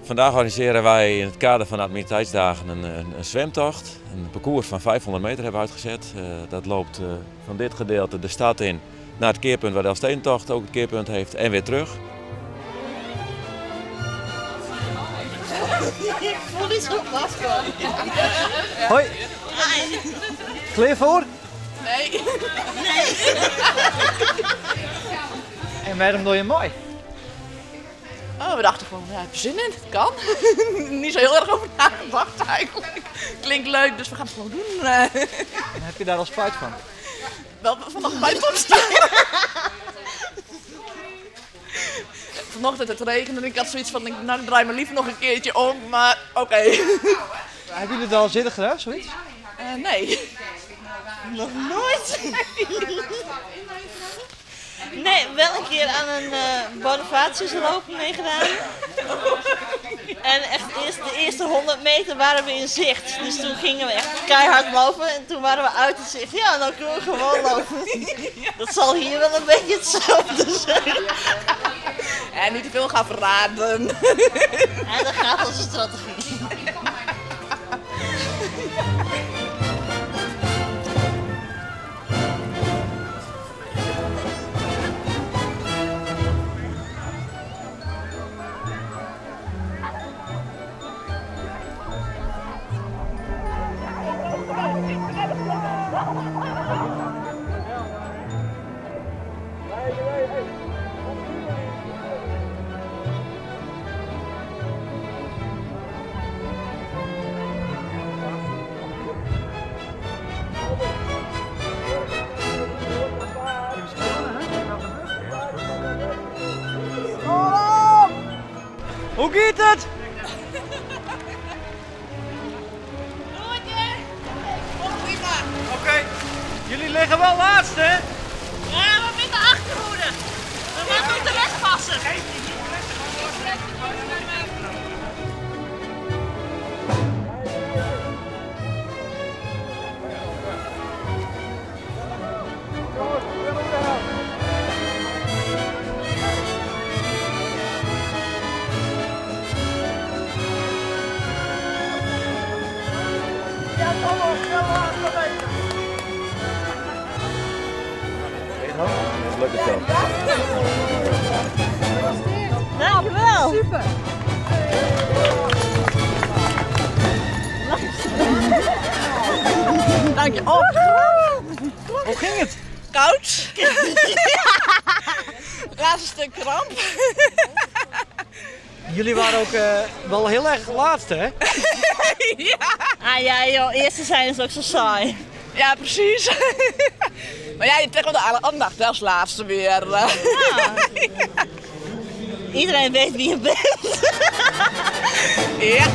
Vandaag organiseren wij in het kader van de Admiraliteitsdagen een, een, een zwemtocht. Een parcours van 500 meter hebben we uitgezet. Eh, dat loopt eh, van dit gedeelte de stad in naar het keerpunt waar de Elfstedentocht ook het keerpunt heeft en weer terug. Ik voel iets op Hoi. Klaar voor? Nee. Nee. En waarom doe je mooi? Oh, we dachten gewoon, ja, ik heb zin in, het kan. Niet zo heel erg over nagedacht eigenlijk. Klinkt leuk, dus we gaan het gewoon doen. En heb je daar al spijt van? Wel vanochtend opstaan. Vanochtend het regende en ik had zoiets van, nou ik draai me liever nog een keertje om, maar oké. Hebben jullie het al eens eerder gedaan, zoiets? Nee. Nog nooit. Nee, wel een keer aan een Bonifatiusloop meegedaan. En echt eerst, de eerste 100 meter waren we in zicht. Dus toen gingen we echt keihard lopen en toen waren we uit het zicht. Ja, dan kunnen we gewoon lopen. Dat zal hier wel een beetje hetzelfde zijn. En niet te veel gaan verraden. En dat gaat onze strategie. Hoe gaat het? Prima. Oké, jullie liggen wel laatst, hè? Ja, we moeten achterhoede. We moeten op de weg passen. Lukt het wel. Dankjewel. Super. Dank je. Oh, Hoe ging het? koud. Laatste stuk kramp. Jullie waren ook wel heel erg laatst, hè? Ja. Ah ja joh, eerste zijn is ook zo saai. Ja, precies. Maar ja, je trekt wel de alle aandacht hè, als laatste weer. Ja. Iedereen weet wie je bent. Ja.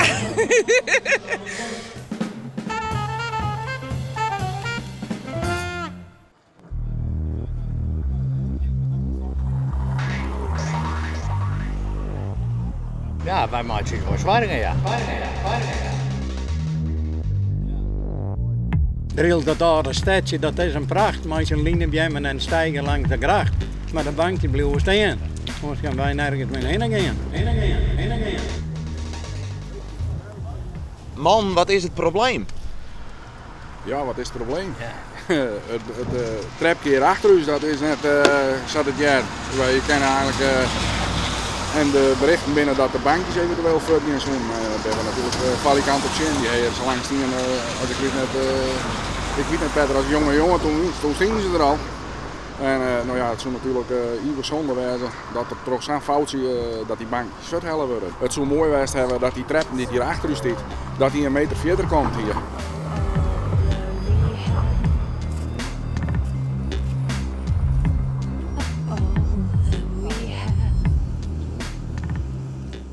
Ja, wij maken wel zwaarder, ja. Drill dat oude stadje, dat is een pracht. Maar zijn linebjemmen en stijgen langs de gracht. Maar de bank die bleef staan. Anders gaan wij nergens meer heen gaan. Heen gaan, heen gaan. Man, wat is het probleem? Ja, wat is het probleem? Het trapje hier achter u, dat is net zat het jaar. Wij kennen eigenlijk en de berichten binnen dat de bankjes eventueel voort gaan zoen. Daar hebben we natuurlijk valikant op zin. Die hebben zo lang staan, als ik weet net, ik weet net Peter, als jonge jongen, toen stingen ze er al. En nou ja, het zou natuurlijk even zonde wezen dat er toch zo'n foutje dat die bank zut hellen worden. Het zou mooi geweest hebben dat die trap die hier achter u staat, dat die een meter verder komt hier.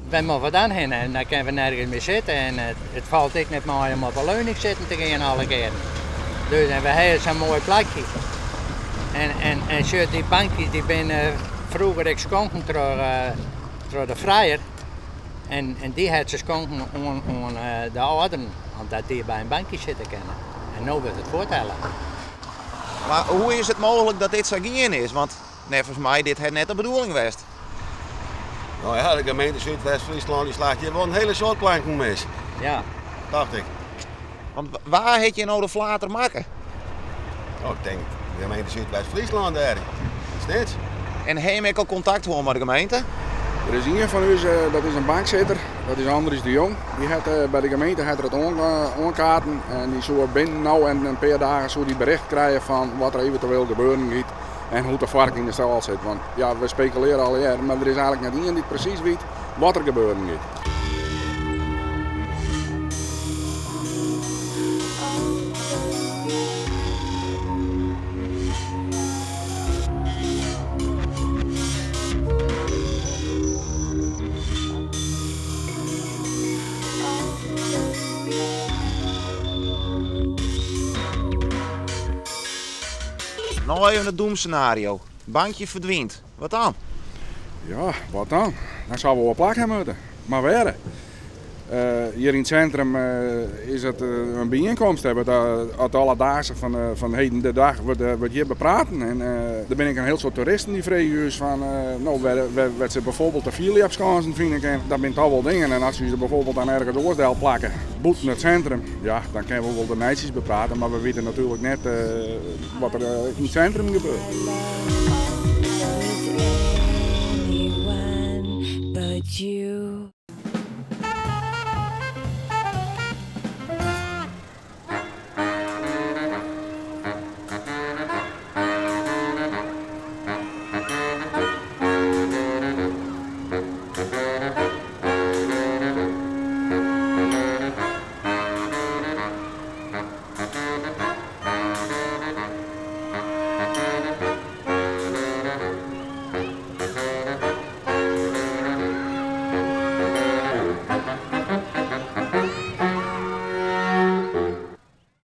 Wij moeten wat aan heen en dan kunnen we nergens meer zitten. En het valt ik net mooi om op een leuning zitten te gaan alle keren. Dus en we hebben zo'n mooi plakje. En shirt, die bankjes die zijn vroeger geschonken door de vrijer. En die had ze geschonken aan de ouderen, omdat die bij een bankje zitten kunnen. En no wurdt it fuorthelle. Mar hoe is it mooglik dat dit sa gien is? Want neffens my dit hat net de bedoeling west. No ja, de gemeente Súdwest-Fryslân dy slacht hjir wol in hiele soad planken mis. Ja. Tocht ik. Want wa hat hjir no de flater makke? Oh, ik tink de gemeente Súdwest-Fryslân dêr, yn Snits. En ha jim ek al kontakt hân mei de gemeente? Der is ien fan ús, dat is in banksitter, dat is Andries de Jong. Dy hat by de gemeente hat er it oankaarten en dy soe binnen no en in pear dagen soe dy bericht krije fan wat der eventueel gebeuren giet en hoe't de foark yn de stâl sit. Want ja, we spekulearje allegear, mar der is eigenlik net ien dy't presys wit wat der gebeuren giet. No even it doemsenario. Bankje ferdwynt. Wat dan? Ja, wat dan? Dan sille we wol plak ha moatte. Mar wêr? Hjir yn it sintrum is it in byienkomst. Dêr wurdt it alledaagse fan heden de dag wurdt hjir bepraten. En der binne ek in hiel soad toeristen dy freegje ús fan no, wêr't se bijvoorbeeld de fierljepskânsen fine kinne. Dat binne toch wol dingen. En as se ús der bijvoorbeeld dan ergens oars del plakke, bûten it sintrum, ja, dan kinne we wol de nijtsjes beprate, mar we witte natuerlik net wat der yn it sintrum gebeurt. With anyone but you.